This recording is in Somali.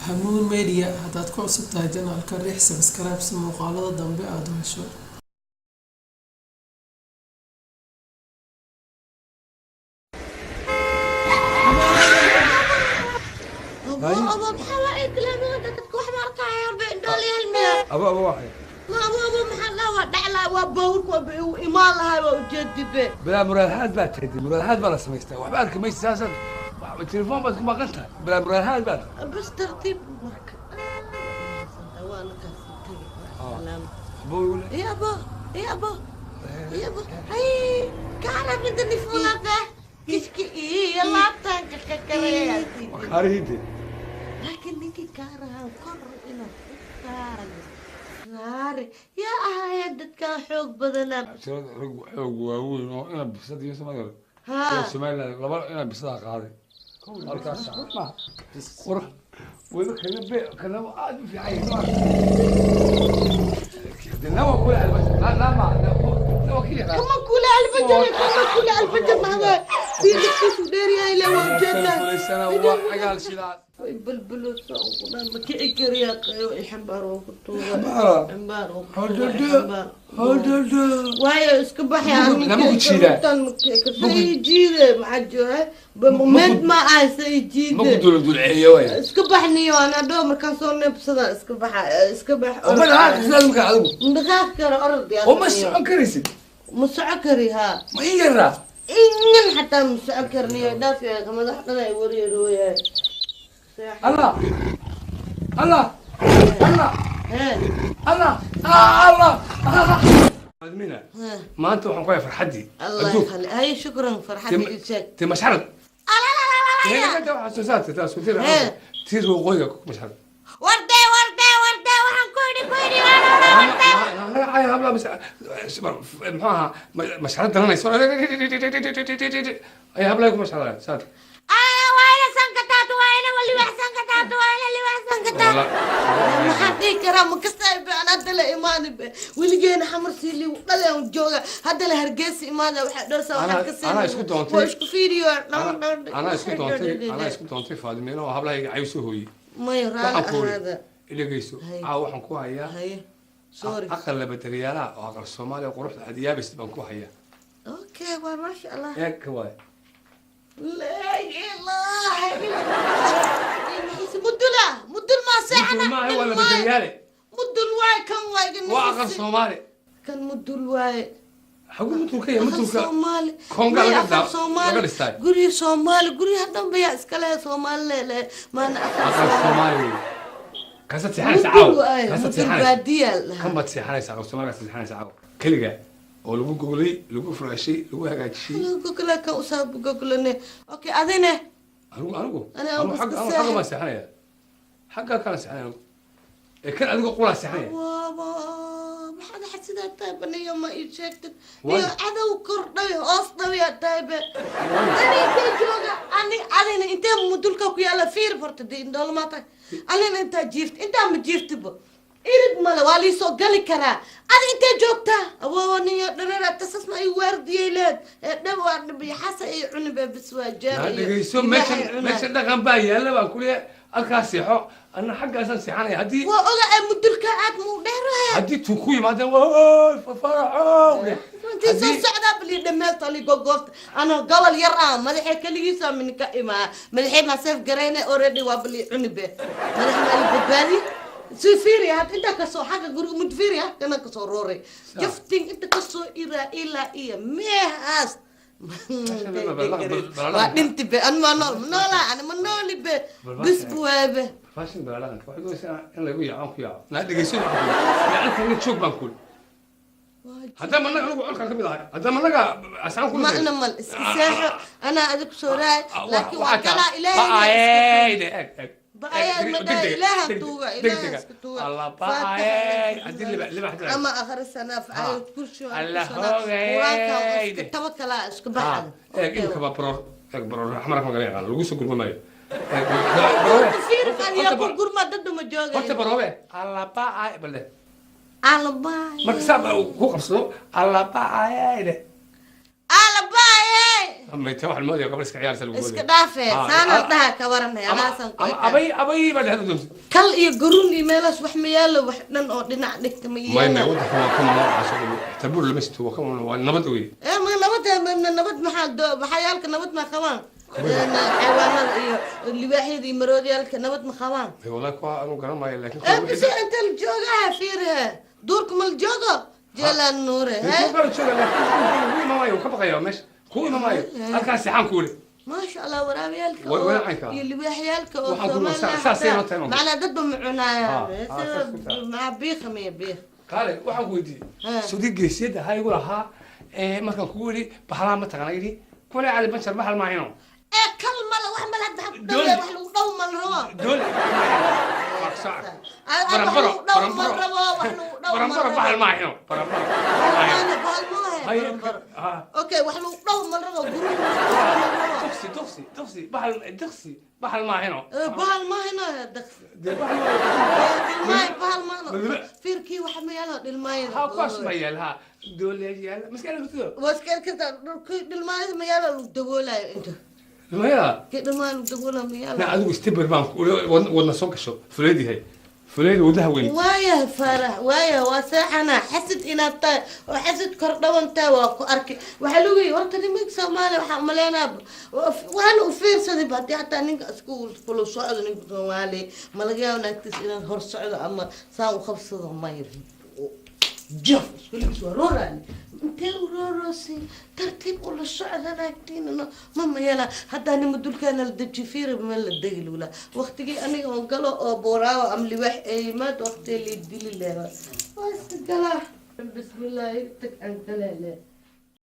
Hamuun Media. Haddaad ku cusub tahay channelka, riix subscribe si muuqaalada dambe aad u hesho. Abo, abo, maxaa waa iklaamada dadka wax ma arkaayo indhoolyaal miya? Abo, abo, waxay Ma abo, abo, maxaa laa waa dhaclaa, waa bawrka waa u imaan lahaa, waa ujeedibe. Bilaa muraadhaad baa tahay, muraadhaad baa la samaystaa. Waxba arki maysa, saasaad telefoon baad ku maqan tahay. Bilaa muraadhaad baa tahay. Bas tartiib marka waana kaasi tagay. Salaam. Abo. Iyo abo, iyo abo, iyo abo, hay kaara midda nifuulada kishki iyo laabtaanka kakareeya. Kaarihide. Laakiin ninkii kaarahan kor inuu ku saaro saare yaa ahaayeen dadkan xoog badanaa. Tirada rag xoog waaweyn oo ina bisad iyo Soomaaliya. Haa. Somaliland laba ina bisadaa qaaday halkaas ma war weli kana be kana aad u fiican yahay. Nawa kula la la ma nawa kii. Kama kula alfajr, kama kula alfajr, mahada fiilkiisu dheer yahay le waa ujeedaa. Waa cagaal sidaas. Way balbaloosa ugu ma kici kariyaa, qayo xambaar oo ku tuura. Xambaara? Xambaar oo ku tuura. Hodhodho. Xambaar. Hodhodho. Waayo iska baxay. Lama ku jiidaa. Say jiide maxaa jira moment ma ah say ma ku jiide. dula dulceeyo waay. Iska baxniyo ana dhow markaan soo neebsada, iska baxa, iska bax. Oo ma dhaqaaqi sidaas markaa adigu? Ma dhaqaaqi karo, orod yaa. Oo ma socon karaysid? Ma socon kari, haa. Ma ii yaraa? Ingan xataa ma socon karniyo, dhaaf yaa madax dhan ay wareerooyaan. Allah Allah Allah. Hee. Allah Allah admina. Hee. Maanta waxaan ku hayaa farxaddii Allah adduunka. يخلي هاي، شكرا, فرحتي sheeg. Te masharad waxaa soo saartay taas ku tiri. Hee. Tiir waqooyiga ku masharad. Wardee, wardee, wardee, waxaan ku idhi, ku idhi, wardee. Habla muxuu ahaa masharad daranayso ayaa hablaha ku masharadaan saad. Waa ina sanka taatu, waa ina libax sanka taatu, waa ina libax sanka taatu. Maxaan dhihi karaa? Ma kasaybe aan hadda la imaani be, weligeena Xamar siili dhale aan jooga, hadda la Hargeysa imaada, waxaa dhowrsa waxaan ka Anaa isku doontay. Waa isku fiiriyo. Anaa isku doontay, anaa isku doontay Faadimiina oo hablahayga cayo soo hooyey. May raali waxaan ku ahaada. Dhegeyso. Hay. Caawa waxaan ku hayaa haye, sorry. Aqal laba daryaalaha oo aqal Soomaaliya quruxda adiyaabaysid baan ku hayaa. Okay, waa maasha Allah. Eeg ka waay. Laa ilaaha illa Allah, mudula mudul maa seexana. Maaha, waa laba daryaale. Mudul waay kan, waay. Waa aqal Soomaali. Kan mudul waaye. Xagu mudulka ya aqal mudulka Soomaali. Konga Maya, laga aqal Soomaali. Laga dhistay. Guryo Soomaali, guryaha dhan bayaa iska leh Soomaali leh maana aqal aqal Soomaali. Soomaali wey kaasaad seexanaysa Mudul caawa. waaye. Kaasaad Mudul seexanaysa. baadiyaa la Kan baad seexanaysa, aqal Soomaali kaasaad seexanaysa caawa keliga oo lagu goglay, lagu furaashay, lagu hagaajiyey. Gogla kan usaab goglane. Okay, adine. Anigu Ani anigu aan xagga iska anigu xagga baan seexanaya, xagga kalaan seexanaya anigu ee kan adiga qulaa seexanaya. Waaba maxaad xasidaa tahay baniyo, ma ii sheegtid? Waay. Niyo cadow kordhay hoos dhawiyaa tahay be. Ani intee jooga ani adina? Intee mudulka ku yaala? Fiir horta dee, indhoolmaa tahay. Anina intaa jiift, intaa ma jiiftiba, irid male, waa liisoo gali karaa. Adi intee joogtaa? Awoowa niyo dharara tasas ma ay waardiyey leed ee dhab waa dhib xasa ay cunibe bis waa jeer. Naa Iyo dhegeyso. ilaahay Meeshan cunaa. Meeshan dhaqan baa yaalla baan kuleeyahay. Halkaas seexo, anna xaggaasaan seexanaya haddii Waa oga ee mudulka aad muu dheerahe. Haddii tuu ku yimaadeen waa faraxow. Intii soo socdaa bali dhameerta ali gogoofta ana gobol yar ah madaxee keligiisa min ka imaa madaxee maa seef garayne already waa bali cunibe madax maa badbaadi si fiiriya. Had inta kasoo xagga guriga mud fiiriya kana kasoo rooray jaftin inta kasoo iraa ilaa iyo meehaas waa dhinti be. An ma nool, ma noolaa ani, ma nooli be, bis buwaabe. Fashin baa dhaqanka waxay doonaysaa in lagu yaaco aan ku yaaco. Naa dhegeyso, waxaan ku leeyahay joog baan kuli haddama anaga anigu colkaan ka mid ahay, haddama anaga asaan ku macna mal iska seexo, anaa adig soo raay, laakiin waa galaa Ilaahay. Ba'ayey eeg eeg. Ba'ayey ma dhaha, Ilaaha tuuga, Ilaaha iska tuuga. Allah ba'ayey haddii libax libax. Ama akhrisanaa faayad kursi. Allah. Quraanka hoogay. Iska tawakalaa, iska baxada. Eeg imika baa baroor, eeg baroor xamar ma yaqaan lagu soo gurma maayo. Fiir aniga ku gurma dad ma jooga. Horta baroobe Allah ba'ay balle. Alabay. Marka saa baa ku qabsado, Allah ba'ayey. Alabaaye. Mayta waxaan moodaya gabadh iska ciyaarsa lagu Iska moodaya. dhaafe. Ah, saanaan ah, dhaha ka waranay ama alaasan ku ama abay abay baa dhexda doonta. Kal iyo garuun iyo meelaas wax ma yaalo, wax dhan oo dhinac dhigta ma May yaalo. Wadanka waa ka noocaas oo tabuur lama sito, waa ka waa nabad wey. Ee ma nabad, ma nabad, maxaa waxayaalka nabad ma qabaan? Xayawaanada iyo libaaxyada iyo maroodyaalka nabad ma qabaan? May, wallahi kuwa anu garan maayo, laakiin Ee bise inta la joogaha fiirhe, duurka ma la joogo jeelaan nuure he. Kuwa kala jooga, laakiin kuwa imamaayo ka baqaya meesha kuwa imamaayo halkaas sixaan ku weli. Maasha Allah, waraabiyaalka Walacanka. iyo libaaxyaalka oo Waxaan ku Soomaaliya saasay noo tahay. Macnaa dadba ma cunaayaan. Ah, saas ku tahay. Maxaa biiqa miya biiq? Kaale, waxaan ku weydiiyey Ah. sodii geesiyadda ha igu lahaa ee markaan kugu yidhi baxlaa ma taqana, yidhi kule cali banjar baxal maahino. Ee kal male, wax male hadda ku dhaw, wax lagu dhaw mal rabo. Dool. Ah, wax Barambaro, lagu dhaw mal barambaro. rabo, wax lagu dhaw mal Barambaro rabo. Baxal maahino, barambaro. Bahal bahal maahe. Hay- Barambaro. Ah. Okay, wax lagu dhaw mal rabo, gurun mal rabo. Duqsi, duqsi, duqsi, baxal duqsi baxal maahino. Ee, bahal maahino daqsi. Dee baxal Dhilmaayo bahal maahino. Madaba- Fiirkii wax ma yaalo dhilmaayo. Ha, kuwaas ma yaal, ha dool yaal maskaxda hurtido. Waa iska kartaa dhulkii dhilmaayo ma yaalo lagu daboolayo inta. Maya. Kii dhilmaayo lagu daboolayo ma yaalo. Na adigu istibir baan wadna soo gasho, fuleed yahay, fuleed wadnaha weyn. Waaya Faarax, waaya waa seexana. Xasad inaad tahay oo xasad kor dhawan tahay waa ku arkay. Waxaa lagu yidhi horta nimanka Soomaaliya waxaa umaleynaa, waana u fiirsaday ba, haddii xataa ninka isku kula socdo ninka Soomaaliya ma laga yaabo naagtiis inaad hor socdo ama saa u qabsado, may jaf iskuligiis waa rooraani, intee u rooroosay, tartiib ula socda naagtiina no ma mayela. Haddaa nima dulkaana la deji fiiri ma la degi lula waqtigii aniga oo galo oo booraawa ama liwaax ee yimaad waqtigii lii dili leeba waa iska galaa. Bismillaahi, tag aan galele.